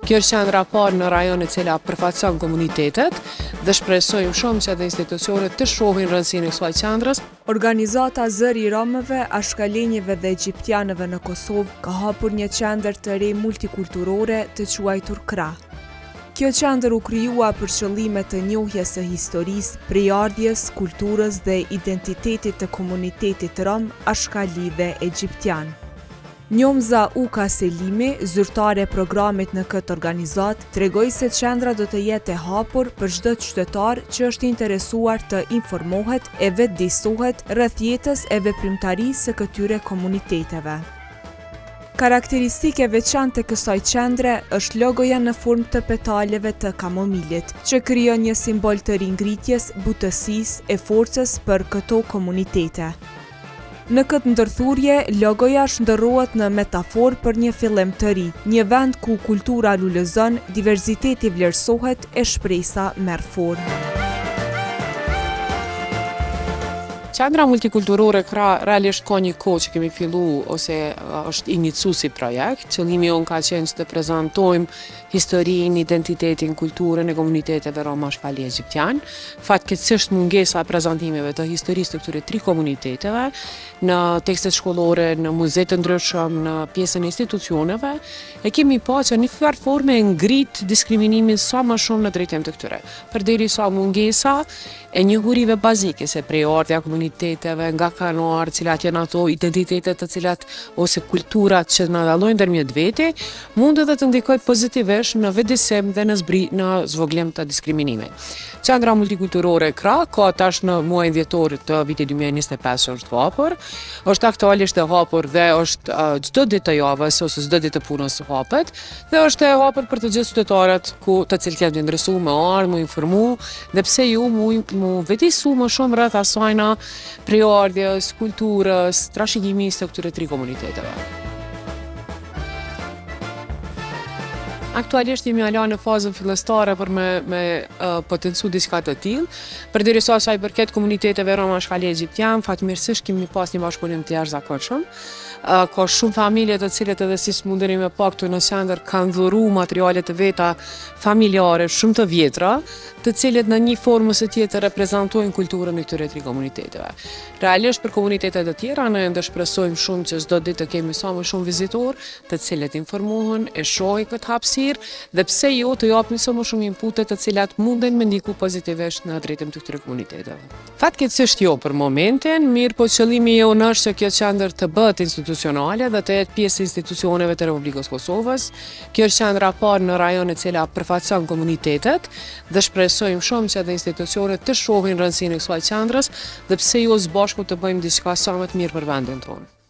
Kjo është qendra e parë në rajon e cila përfaqëson komunitetet dhe shpresojmë shumë që edhe institucionet të shohin rëndësinë e kësaj qendrës. Organizata Zëri i Romëve, Ashkalinjve dhe Egjiptianëve në Kosovë ka hapur një qendër të re multikulturore të quajtur Krah. Kjo qendër u krijua për qëllime të njohjes së historisë, prejardhjes, kulturës dhe identitetit të komunitetit rom, ashkali dhe egjiptian. Njomza Uka Selimi, zyrtare e programit në këtë organizatë, tregoi se qendra do të jetë e hapur për çdo qytetar që është i interesuar të informohet e vetëdijësohet rreth jetës e veprimtarisë së këtyre komuniteteve. Karakteristikë e veçantë e kësaj qendre është logoja në formë të petaleve të kamomilit, që krijon një simbol të ringritjes, butësisë e forcës për këto komunitete. Në këtë ndërthurje, logoja shndërrohet në metaforë për një fillim të ri, një vend ku kultura lulëzon, diversiteti vlerësohet e shpresa merr formë. Qendra multikulturore Krah realisht ka një kohë që kemi fillu ose është inicu si projekt. Qëllimi jonë ka qenë që të prezantojmë historinë, identitetin, kulturën e komuniteteve Roma, Ashkali, Egjiptian. Fatkeqësisht mungesa e prezantimeve të historisë të këtyre tri komuniteteve në tekstet shkollore, në muze të ndryshëm, në pjesën e institucioneve, e kemi pa që një farë forme e ngrit diskriminimin sa më shumë në drejtim të këtyre. Përderisa mungesa e njohurive bazike, se prejardhja e komuniteteve, nga kanë ardhë, cilat janë ato identitetet të cilat ose kulturat që na dallojnë ndërmjet veti, mund edhe të ndikojë pozitivisht në vetëdijësim dhe në zbri në zvoglim të diskriminimit. Qendra multikulturore Krah ka tash në muajin dhjetor të vitit 2025 që është hapur, është aktualisht e hapur dhe është çdo ditë të javës ose çdo ditë të punës hapet dhe është e hapur për të gjithë qytetarët ku të cilët janë të interesuar me ardhë, mu informu dhe pse jo mu, mu vetëdijësu më shumë rreth asajna prejardhjes, kulturës, trashëgimisë të këtyre tri komuniteteve. Aktualisht jemi ala në fazën fillestare për me, me uh, potencu diçka të tillë. Përderisa sa i përket komuniteteve Roma, Ashkali, Egjiptian, fatmirësisht kemi pas një bashkëpunim të jashtëzakonshëm. Uh, ka shumë familje të cilët edhe si mundeni me pa këtu në qendër kanë dhuru materiale të veta familjare shumë të vjetra, të cilët në një formë ose tjetër reprezentojnë kulturën e këtyre tri komuniteteve. Realisht për komunitetet e tjera ne ende shpresojmë shumë që çdo ditë të kemi sa më shumë vizitorë, të cilët informohen, e shohin këtë hapësirë dhe pse jo të japin sa më shumë inpute të cilat munden me ndiku pozitivisht në drejtim të këtyre komuniteteve. Fatkeqësisht jo për momentin, mirëpo qëllimi jonë është që kjo qendër të bëhet institucionale dhe të jetë pjesë e institucioneve të Republikës Kosovës. Kjo është qendra e parë në rajon e cila përfaqëson komunitetet dhe shpresojmë shumë që edhe institucionet të shohin rëndësinë e kësaj qendrës dhe pse jo së bashku të bëjmë diçka sa më të mirë për vendin tonë.